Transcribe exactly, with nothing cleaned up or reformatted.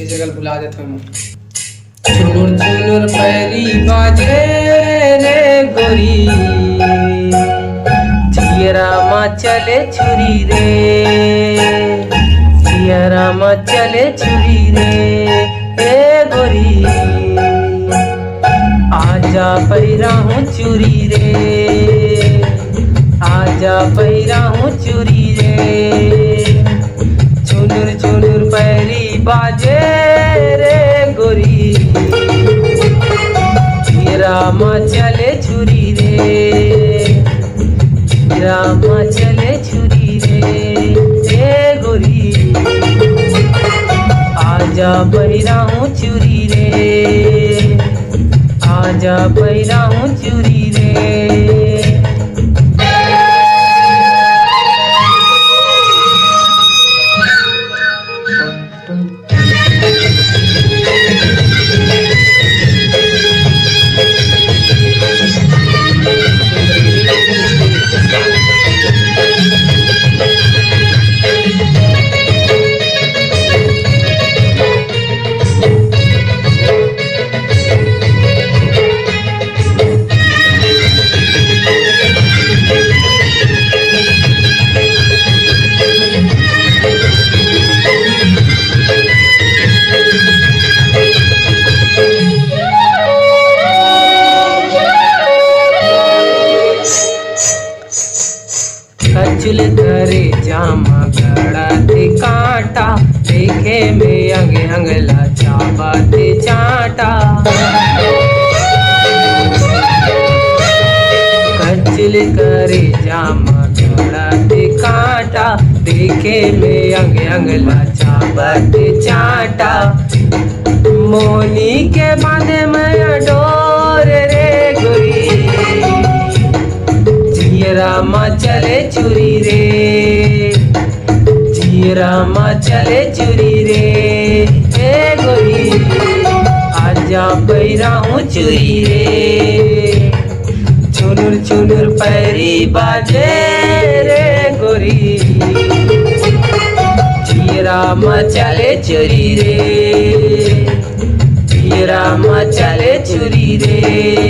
जगह भुला देत हन। चुनुर चुनुर पैरी बाजे रे गोरी, जियरा मा चले छुरी रे, जियरा मा चले छुरी रे, ए गोरी। आजा पैरा हूँ चुरी रे, आजा पैरा हूँ चुरी रे। चुनुर चुनुर पैरी बाजे रे गोरी, जियरा मा चले छुरी रे, जियरा मा चले छुरी रे, ए गोरी। आजा पैरा हूँ चुरी रे, आजा पैरा हूँ चुरी रे। कचुल करे जामा गड़ा ते कांटा, देखे में अंग अंग ला चाबा ते चांटा। कचुल करे जामा गड़ा ते कांटा, देखे में अंग अंग ला चाबा ते चांटा। मोनी के बांधे में डोर रे गोरी, जियरा मा चले छुरी रे, जियरा मा चले छुरी रे, ए गोरी। आजा पैरा हूँ चुरी रे, चुनुर चुनुर पैरी बाजे रे गोरी, जियरा मा चले छुरी रे, जियरा मा चले छुरी रे,